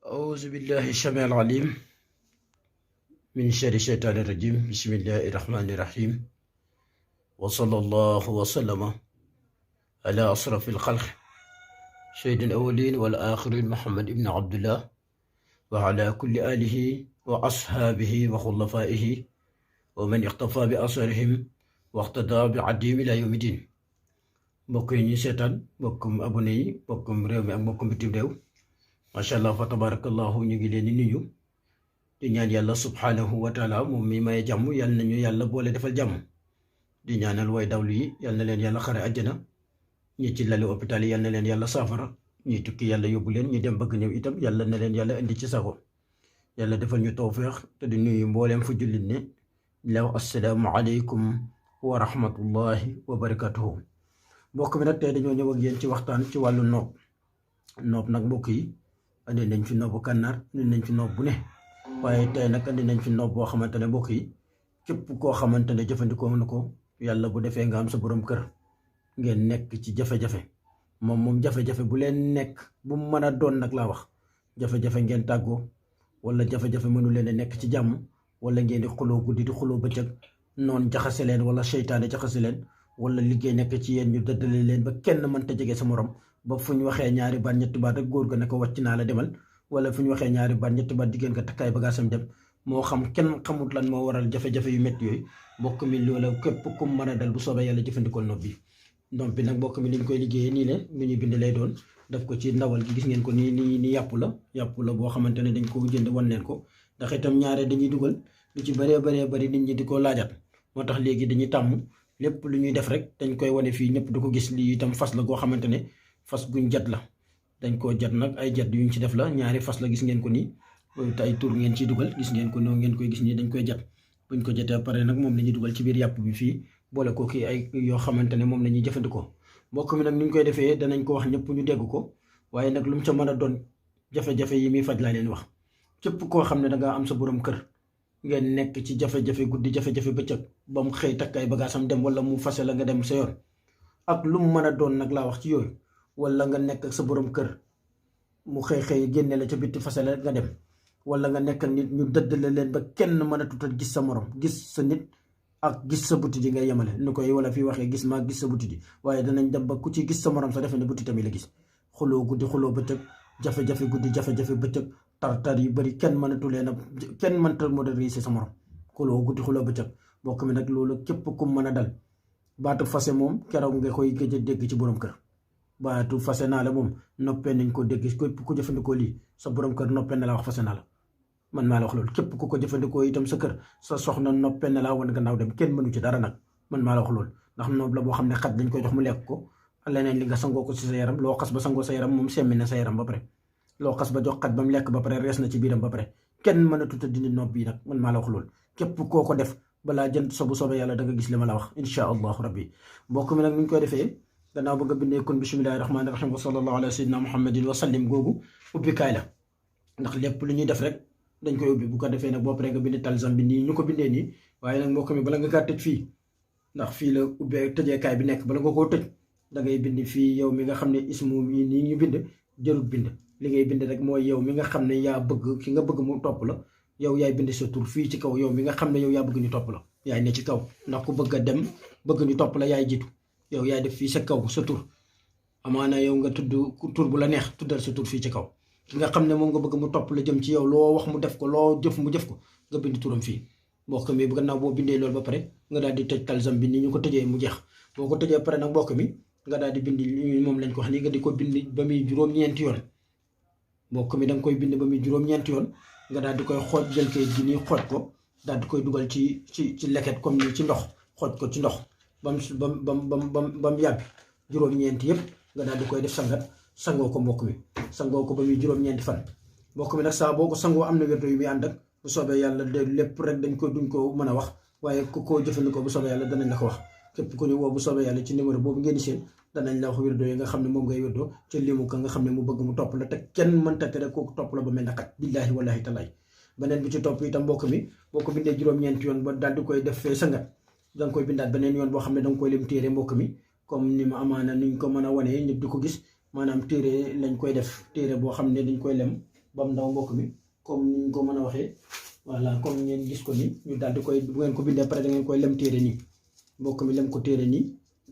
أعوذ بالله السميع العليم من شر الشيطان الرجيم بسم الله الرحمن الرحيم وصلى الله وسلم على أشرف الخلق سيد الأولين والآخرين محمد بن عبد الله وعلى كل آله وأصحابه وخلفائه ومن اقتفى بأثرهم واقتدى بعدهم إلى يوم الدين mbokk yi ñuy seetaan mbokkum abonné yi mbokkum réew mi ak mbokkum bitim réew macha allah fa tabarakallahu ñu ngi leen di nuyu di ñaan yàlla subhanahu wa taala moom mi may jàmm yàlla nañu yàlla boole defal jàmm di ñaanal way dawlu yi yàlla na leen yàlla xare àjjana ñi ci lali hôpital yi yàlla na leen yàlla saafara ñi tukki yàlla yóbbu leen ñu dem bëgg ñëw itam yàlla na leen yàlla indi ci sago yàlla defal ñu tawfeex te di nuyu mbooleem fu jullit ne law assalaamu aleykum wa rahmatullahi wa barakatuhu mbokk mi nag tey dañoo ñëw ak yéen ci waxtaan ci wàllu noob nag mbokk yi andi nañ fi noobu kànnaar andi nañ fi noob bu ne waaye tey nag andi nañ fi noob boo xamante ne mbokk yi képp koo xamante ne jëfandikoo na ko yàlla bu defee nga am sa borom kër ngeen nekk ci jafe-jafe moom jafe-jafe bu leen nekk bu mu mën a doon nag laa wax jafe-jafe ngeen tàggoo wala jafe-jafe mënu leen a nekk ci jàmm wala ngeen di xuloo guddi di xuloo bëccëg noonu jaxase leen wala seytaane jaxase leen wala liggéey nekk ci yéen ñu dëddale leen ba kenn mënta jege sa morom ba fu ñu waxee ñaari baat ñetti baat rek góor ga ne ko wàcc naa la demal wala fu ñu waxee ñaari baat ñetti baat jigéen ka takkaay bagaasam dem moo xam kenn xamut lan moo waral jafe-jafe yu métti yooyu mbokk mi loola képp ku mën a dal bu soobee yàlla jëfandikoo nopp bi nag mbokk mi liñ koy liggéeyee nii ne lu ñu bind lay doon def ko ci ndawal gi gis ngeen ko nii yàpp la boo xamante ne dañ ko jënd wan leen ko ndax itam ñaare dañuy dugal lu ci bëree bëri nit ñi di ko laajat moo tax léegi dañuy tàmm lépp lu ñuy def rek dañ koy wane fii ñëpp du ko gis lii itam fas la goo xamante ne fas guñ jat la dañ koo jat nag ay jat yuñ ci def la ñaari fas la gis ngeen ko nii te ay tur ngeen ciy dugal gis ngeen ko noonu ngeen koy gis nii dañ koy jat buñ ko jatee pare nag moom la ñuy dugal ci biir yàpp bi fii boole ko kii ay yoo xamante ne moom la ñuy jëfandikoo mbokk mi nag ni ñu koy defee danañ ko wax ñëpp ñu dégg ko waaye nag lu mu ca mën a doon jafe-jafe yi muy faj laa leen wax képp koo xam ne dangaa am sa borom kër ngeen nekk ci jafe-jafe guddi jafe-jafe bëccëg ba mu xëy takk ay bagaasam dem wala mu fase la nga dem sa yoon ak lu mu mën a doon nag laa wax ci yooyu wala nga nekk ak sa borom kër mu xëy génne la ca bitti fase la nga dem wala nga nekk ak nit ñu dëddale leen ba kenn mën a tutal gis sa morom gis sa nit ak gis sa butit yi ngay yemale ni koy wala fii waxee gis maa gis sa butit yi waaye danañ dem ba ku ci gis sa morom sa defe ne butitam yi la gis xuloo guddi xuloo bëccëg jafe-jafe guddi jafe-jafe bëccëg tar yu bari kenn mënatu leen a kenn mënta moderniser sa morom xuloo guddi xuloo bëccëg bokk mi nag loolu képp ku mën a dal baatu fase moom keroog nga koy gëj a dégg ci borom kër baatu fase naa la moom noppee nañ ko dégg képp ku jëfandikoo lii sa borom kër noppee na la wax fase naa la man maa la wax loolu képp ku ko jëfandikoo itam sa kër sa soxna noppee na la wan gannaaw dem kenn mënu ci dara nag man maa la wax loolu ndax noob la boo xam ne xaj dañ koy jox mu lekk ko leneen li nga sangoo ko ci sa yaram loo xas ba sangoo sa yaram moom semmi na sa yaram ba pare loo xas ba jox xaj ba mu lekk ba pare rees na ci biiram ba pare kenn mën a tuta dindi noob bii nag man maa la wax loolu képp koo ko def balaa jënd bu soobee yàlla da nga gis li ma la wax insha allahu rabbi mbokk mi nag ni ñu koy defee gannaaw bëgg a bindee kon bismillahi rahmaani rahim wa sallallahu ala sayyidina muhammadin wa sallim googu ubbikaay la ndax lépp lu ñuy def rek dañ koy ubbi bu ko defee nag boo paree nga bind talsam bi nii ñu ko bindee nii waaye nag mbokk mi bala nga kaa tëj fii ndax fii la ubbee tëjeekaay bi nekk bala nga koo tëj da ngay bind fii yow mi nga xam ne ismu yi nii ñu bind jërut bind li ngay bind rek mooy yow mi nga xam ne yaa bëgg ki nga bëgg mu topp la yow yaay bind sa tur fii ci kaw yow mi nga xam ne yow yaa bëgg ñu topp la yaay ne ci kaw ndax ku bëgg a dem bëgg ñu topp la yaay jiitu yow yaay def fii sa kaw sa tur amaana yow nga tudd tur bu la neex tuddal sa tur fii ci kaw ki nga xam ne moom nga bëgg mu topp la jëm ci yow loo wax mu def ko loo jëf mu jëf ko nga bind turam fii mbokk mi bu gannaaw boo bindee loolu ba pare nga daal di tëj talsam bi ni ñu ko tëjee mu jeex boo ko tëjee pare nag mbokk mi nga daal di bind moom lañ ko wax nii nga di ko bind ba muy juróom-ñeenti yoon mbokk mi da nga koy bind ba muy juróom-ñeenti yoon nga daal di koy xooj jël kayit gi nii xooj ko daal di koy dugal ci leket comme ni ci ndox xooj ko ci ndox bam yàgg juróom-ñeenti yëpp nga daal di koy def sangat sangoo ko mbokk mi sangoo ko ba muy juróom-ñeenti fan mbokk mi nag saa boo ko sangoo am na wérdo yu muy ànd ak bu soobee yàlla de lépp rek duñ ko mën a wax waaye ku ko jëfandikoo bu soobee yàlla danañ la ko wax képp ku ñu woo bu soobee yàlla ci numéro boobu ngeen di seen danañ la wax wérdo yi nga xam ne moom ngay wérdo ci limu ka nga xam ne mu bëgg mu topp la te kenn mënta tere kooku topp la ba mel na xat billaahi wallaahi talaay beneen bi ci topp itam mbokk mi boo ko bindee juróom-ñeenti yoon ba daal di koy def fee sangat danga koy bindaat beneen yoon boo xam ne danga koy lim téere mbokk mi comme ni ma amaana niñ ko mën a wanee ñëpp di ko gis maanaam téere lañ koy def téere boo xam ne dañ koy lem ba mu ndaw mbokk mi comme ni ñu ko mën a waxee voilà comme ngeen gis ko nii ñu daal di koy bu ngeen ko bindee pare da ngeen koy lem téere nii mbokk mi lem ko téere nii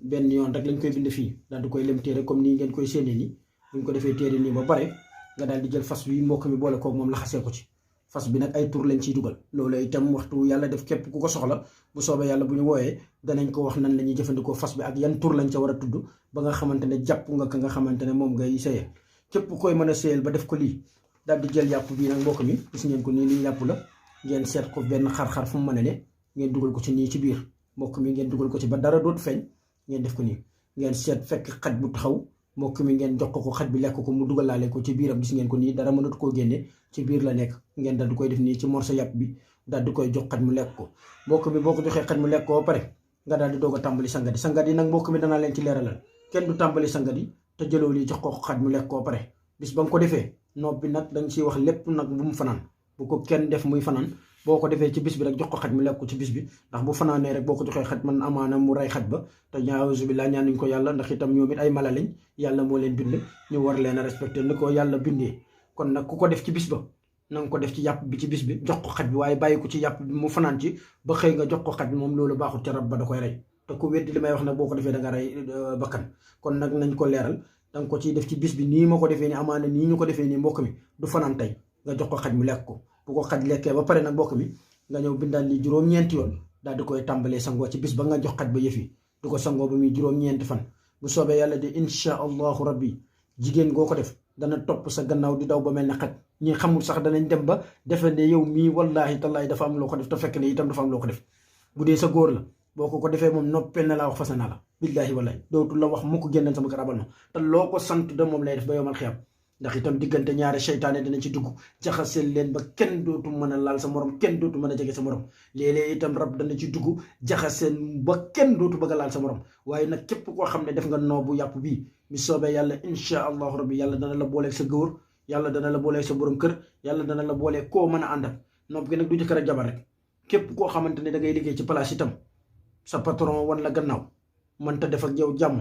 benn yoon rek lañ koy bind fii daal di koy lem téere comme nii ngeen koy séenee nii bu ñu ko defee téere nii ba pare nga daal di jël fas bi mbokk mi boole koog moom laxasee ko ci fas bi nag ay tur lañ ciy dugal loolu itam waxtu yàlla def képp ku ko soxla bu soobee yàlla bu ñu wooyee danañ ko wax nan la ñuy jëfandikoo fas bi ak yan tur lañ ca war a tudd ba nga xamante ne jàpp nga ka nga xamante ne moom ngay sëyal képp koy mën a sëyal ba def ko lii daal di jël yàpp bii nag mbokk mi gis ngeen ko nii lii yàpp la ngeen seet ko benn xar-xar fu mu mën a ne ngeen dugal ko ci nii ci biir mbokk mi ngeen dugal ko ci ba dara dootu feeñ ngeen def ko nii ngeen seet fekk xaj bu taxaw mbokk mi ngeen jox ko xaj bi lekk ko mu dugalaale ko ci biiram gis ngeen ko nii dara mënatu koo génne ci biir la nekk ngeen daal di koy def nii ci morso yàpp bi daal di koy jox xaj mu lekk ko mbokk mi boo ko joxee xaj mu lekk ko ba pare nga daal di doog a tàmbali sangat yi nag mbokk mi danaa leen ci leeralal kenn du tàmbali sangat yi te jëloo lii jox ko xaj mu lekk ko ba pare bis ba nga ko defee nopp bi nag dañ ciy wax lépp nag bu mu fanaan bu ko kenn def muy fanaan boo ko defee ci bis bi rek jox ko xaj mu lekk ko ci bis bi ndax bu fanaanee rek boo ko joxee xaj man amaana mu rey xaj ba te ñaawuzu billaa ñaanuñ ko yàlla ndax itam ñoom it ay mala lañ yàlla moo leen bind ñu war leen a respecté ni ko yàlla bindee kon nag ku ko def ci bis ba na nga ko def ci yàpp bi ci bis bi jox ko xaj bi waaye bàyyi ko ci yàpp bi mu fanaan ci ba xëy nga jox ko xaj bi moom loolu baaxul ca rab ba da koy rey te ku weddi li may wax nag boo ko defee da nga rey bakkan kon nag nañ ko leeral danga ko ciy def ci bis bi nii ma ko defee nii amaana nii ñu ko defee nii mbokk mi du fanaan tey nga jox ko xaj mu lekk ko bu ko xaj lekkee ba pare nag mbokk mi nga ñëw bindal li juróom-ñeenti yoon daal di koy tàmbalee sangoo ci bis ba nga jox xaj ba yëf yi du ko sangoo ba muy juróom-ñeenti fan bu soobee yàlla de insha allahu rabbi jigéen goo ko def dana topp sa gannaaw di daw ba mel ne xaj ñi xamul sax danañ dem ba defe ne yow mii wallahi tallahi dafa am loo ko def te fekk ne itam dafa am loo ko def bu dee sa góor la boo ko defee moom noppee na laa wax fase naa la billaahi wallahi dootul la wax mu ko génnal sama kër abal ma te loo ko sant de moom lay def ba yowmal xiyam ndax itam diggante ñaari seytaane dina ci dugg jaxaseel leen ba kenn dootu mën a laal sa morom kenn dootu mën a jege sa morom léeg-léeg itam rab dana ci dugg jaxaseen ba kenn dootu bëgg a laal sa morom waaye nag képp koo xam ne def nga noobu yàpp bii mi soobee yàlla insha allahu rabbi yàlla dana la booleeg sa góor yàlla dana la booleeg sa borom kër yàlla dana la booleeg koo mën a àndal noob gi nag du jëkkër ak jabar rek képp koo xamante ne da ngay liggéey ci place itam sa patron wan la gannaaw mënta def ak yow jàmm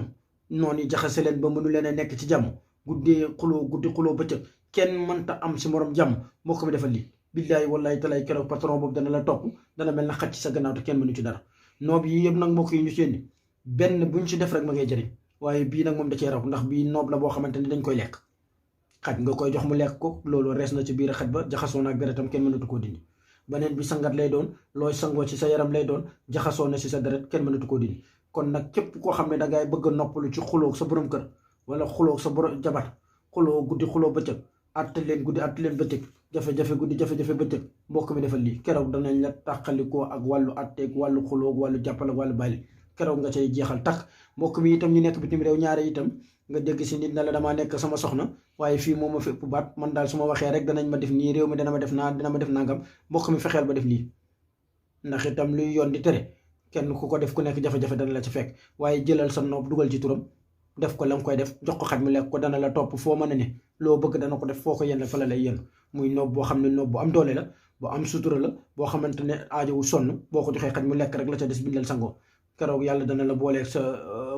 noonu jaxase leen ba mënu leen a nekk ci jàmm guddee xuloo guddi xuloo bëccëg kenn mënta am si morom jàmm moo ko mi defal lii billaahi wallahi talaay keroog patron boobu dana la topp dana mel na xaj ci sa gannaaw te kenn mënu ci dara noob yi yëpp nag mbokk yi ñu seeni benn buñ ci def rek ma ngay jëriñ waaye bii nag moom da cee raw ndax bii noob la boo xamante ni dañ koy lekk xaj nga koy jox mu lekk ko loolu rees na ci biir xaj ba jaxasoo na ak deretam kenn mënatu koo dindi beneen bi sangat lay doon looy sangoo ci sa yaram lay doon jaxasoo na ci sa deret kenn mënatu koo dindi kon nag képp koo xam ne dangay bëgg a noppalu ci xuloo sa borom kër wala xuloo sa borom jabar xuloo guddi xuloo bëccëg àtte leen guddi àtte leen bëccëg jafe-jafe guddi jafe-jafe bëccëg mbokk mi defal lii keroog danañ la tàqalikoo ak wàllu àtteeg wàllu xuloo wàllu jàppal ak wàllu bàyyi keroog nga cay jeexal takk mbokk mi itam ñu nekk bitim réew ñaare itam nga dégg si nit na la damaa nekk sama soxna waaye fii moom ma fi ëpp baat man daal su ma waxee rek danañ ma def nii réew mi dana ma def naa dina ma def nangam mbokk mi fexeel ba def lii ndax itam luy yoon di tere kenn ku ko def ku nekk jafe-jafe dana la ci fekk waaye jëlal sa nopp dugal ci turam def ko la nga koy def jox ko xaj mu lekk ko dana la topp foo mën a ne loo bëgg dana ko def foo ko yenn fa la lay yenn muy nopp boo xam ne nopp bu am doole la bu am sutura la boo xamante ne aajowu sonn boo ko joxee xaj mu lekk rek la ca des bindal sangoo keroog yàlla dana la booleeg sa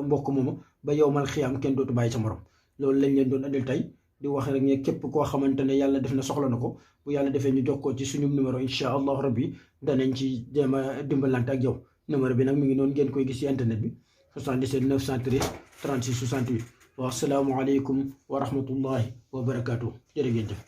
mbokk moomu ba yow mal xiyaam kenn dootu bàyyi sa morom loolu lañ leen doon andil tey di wax rek ne képp koo xamante ne yàlla def na soxla na ko bu yàlla defee ñu jokkoo ci suñu numéro incha allahu rabbi danañ ci jéem a dimbalante ak yow numéro bi nag mi ngi noonu ngeen koy gis ci internet bi 77 913 36 68 wa assalaamu aleykum wa rahmatullahi wa barakaatu jërë ngeen jëf